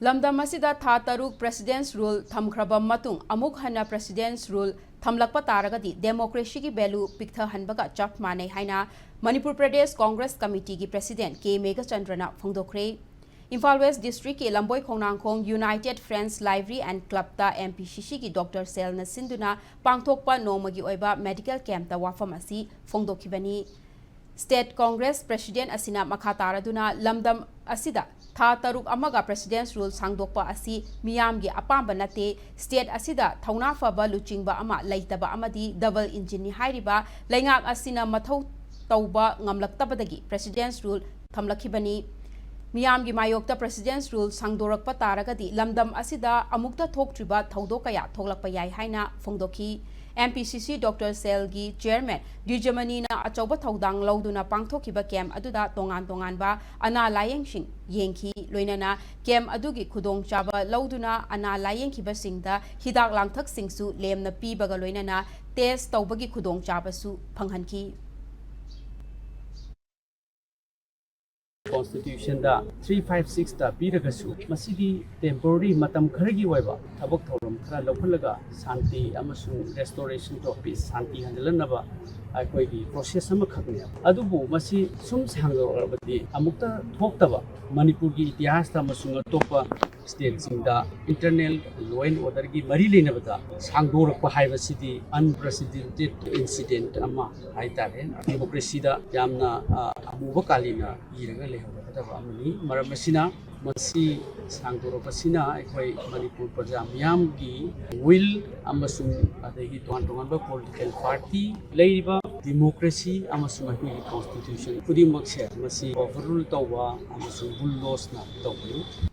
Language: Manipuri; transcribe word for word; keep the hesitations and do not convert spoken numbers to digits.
ꯂꯝꯗꯝ ꯑꯁꯤꯗ ꯊꯥ ꯇꯔꯨꯛ President's Rule ꯊꯝꯈ꯭ꯔꯕ ꯃꯇꯨꯡ ꯑꯃꯨꯛ ꯍꯟꯅ President's Rule ꯊꯝꯂꯛꯄ ꯇꯥꯔꯒꯗꯤ democracyꯒꯤ value ꯄꯤꯛꯊꯍꯟꯕꯒ ꯆꯞ ꯃꯥꯟꯅꯩ ꯍꯥꯏꯅ Manipur Pradesh Congress ꯀꯃꯤꯇꯤꯒꯤ President K ꯃꯦꯘꯆꯟꯗ꯭ꯔꯅ ꯐꯣꯡꯗꯣꯛꯈ꯭ꯔꯦ꯫ Imphal West Districtꯀꯤ ꯂꯝꯕꯣꯏ Khongnangkhong United Friends Library and Clubꯇ M P C Cꯒꯤ Doctor Selꯅ ꯁꯤꯟꯗꯨꯅ ꯄꯥꯡꯊꯣꯛꯄ ꯅꯣꯡꯃꯒꯤ ꯑꯣꯏꯕ medical campꯇ ꯋꯥꯐꯝ ꯑꯁꯤ ꯐꯣꯡꯗꯣꯛꯈꯤꯕꯅꯤ꯫ State Congress President ꯑꯁꯤꯅ ꯃꯈꯥ ꯇꯥꯔꯗꯨꯅ ꯂꯝꯗꯝ ꯑꯁꯤꯗ ꯊꯥ ꯇꯔꯨꯛ ꯑꯃꯒ President's Rule ꯁꯥꯡꯗꯣꯛꯄ ꯑꯁꯤ ꯃꯤꯌꯥꯝꯒꯤ ꯑꯄꯥꯝꯕ ꯅꯠꯇꯦ꯫ State ꯑꯁꯤꯗ ꯊꯧꯅꯥ ꯐꯕ ꯂꯨꯆꯤꯡꯕ ꯑꯃ ꯂꯩꯇꯕ ꯑꯃꯗꯤ double engineꯅꯤ ꯍꯥꯏꯔꯤꯕ ꯂꯩꯉꯥꯛ ꯑꯁꯤꯅ ꯃꯊꯧ ꯇꯧꯕ ꯉꯝꯂꯛꯇꯕꯗꯒꯤ President's Rule ꯊꯝꯂꯛꯈꯤꯕꯅꯤ꯫ ꯃꯤꯌꯥꯝꯒꯤ ꯃꯥꯌꯣꯛꯇ President's Rule ꯁꯥꯡꯗꯣꯔꯛꯄ ꯇꯥꯔꯒꯗꯤ ꯂꯝꯗꯝ ꯑꯁꯤꯗ ꯑꯃꯨꯛꯇ ꯊꯣꯛꯇ꯭ꯔꯤꯕ ꯊꯧꯗꯣꯛ ꯀꯌꯥ ꯊꯣꯛꯂꯛꯄ ꯌꯥꯏ ꯍꯥꯏꯅ ꯐꯣꯡꯗꯣꯛꯈꯤ꯫ M P C C Doctor Selꯒꯤ Chairman ꯗꯤꯖꯃꯅꯤꯅ ꯑꯆꯧꯕ ꯊꯧꯗꯥꯡ ꯂꯧꯗꯨꯅ ꯄꯥꯡꯊꯣꯛꯈꯤꯕ camp ꯑꯗꯨꯗ ꯇꯣꯉꯥꯟ ꯇꯣꯉꯥꯟꯕ ꯑꯅꯥ ꯂꯥꯌꯦꯡꯁꯤꯡ ꯌꯦꯡꯈꯤ꯫ ꯂꯣꯏꯅꯅ camp ꯑꯗꯨꯒꯤ ꯈꯨꯗꯣꯡꯆꯥꯕ ꯂꯧꯗꯨꯅ ꯑꯅꯥ ꯂꯥꯌꯦꯡꯈꯤꯕꯁꯤꯡꯗ ꯍꯤꯗꯥꯛ ꯂꯥꯡꯊꯛꯁꯤꯡꯁꯨ ꯂꯦꯝꯅ ꯄꯤꯕꯒ ꯂꯣꯏꯅꯅ test ꯇꯧꯕꯒꯤ ꯈꯨꯗꯣꯡꯆꯥꯕꯁꯨ ꯐꯪꯍꯟꯈꯤ꯫ Constitutionꯗ three five sixꯇ ꯄꯤꯔꯒꯁꯨ, ꯃꯁꯤꯗꯤ temporary, ꯃꯇꯝ ꯈꯔꯒꯤ ꯑꯣꯏꯕ ꯊꯕꯛ ꯊꯧꯔꯝ ꯈꯔ ꯂꯧꯈꯠꯂꯒ ꯁꯥꯟꯇꯤ ꯑꯃꯁꯨꯡ restoration of peace, ꯁꯥꯟꯇꯤ ꯍꯟꯖꯤꯜꯍꯟꯅꯕ ꯑꯩꯈꯣꯏꯒꯤ process ꯑꯃꯈꯛꯅꯦ꯫ ꯑꯗꯨꯕꯨ ꯃꯁꯤ ꯁꯨꯝ ꯁꯥꯡꯗꯣꯔꯛꯂꯕꯗꯤ ꯑꯃꯨꯛꯇ ꯊꯣꯛꯇꯕ, ꯃꯅꯤꯄꯨꯔꯒꯤ ꯏꯇꯤꯍꯥꯁꯇ ꯑꯃꯁꯨꯡ ꯑꯇꯣꯞꯄ stateꯁꯤꯡꯗ internal law and orderꯒꯤ ꯃꯔꯤ ꯂꯩꯅꯕꯗ ꯁꯥꯡꯗꯣꯔꯛꯄ ꯍꯥꯏꯕꯁꯤꯗꯤ unprecedented incident ꯑꯃ ꯍꯥꯏꯇꯥꯔꯦ꯫ Democracyꯗ ꯌꯥꯝꯅ, ꯑ, ꯑꯃꯨꯕ ꯀꯥꯂꯤꯅ ꯏꯔꯒ ꯂꯩꯍꯧꯔꯒꯗꯕ ꯑꯃꯅꯤ꯫ ꯃꯔꯝ ꯑꯁꯤꯅ, ꯃꯁꯤ ꯁꯥꯡꯗꯣꯔꯛꯄꯁꯤꯅ ꯑꯩꯈꯣꯏ ꯃꯅꯤꯄꯨꯔ ꯄ꯭ꯔꯖꯥ ꯃꯤꯌꯥꯝꯒꯤ will ꯑꯃꯁꯨꯡ ꯑꯗꯒꯤ ꯇꯣꯉꯥꯟ ꯇꯣꯉꯥꯟꯕ political party, ꯂꯩꯔꯤꯕ democracy ꯑꯃꯁꯨꯡ ꯑꯩꯈꯣꯏꯒꯤ constitution ꯈꯨꯗꯤꯡꯃꯛꯁꯦ ꯃꯁꯤ overrule ꯇꯧꯕ ꯑꯃꯁꯨꯡ bulldozerꯅ ꯇꯧꯕꯅꯤ꯫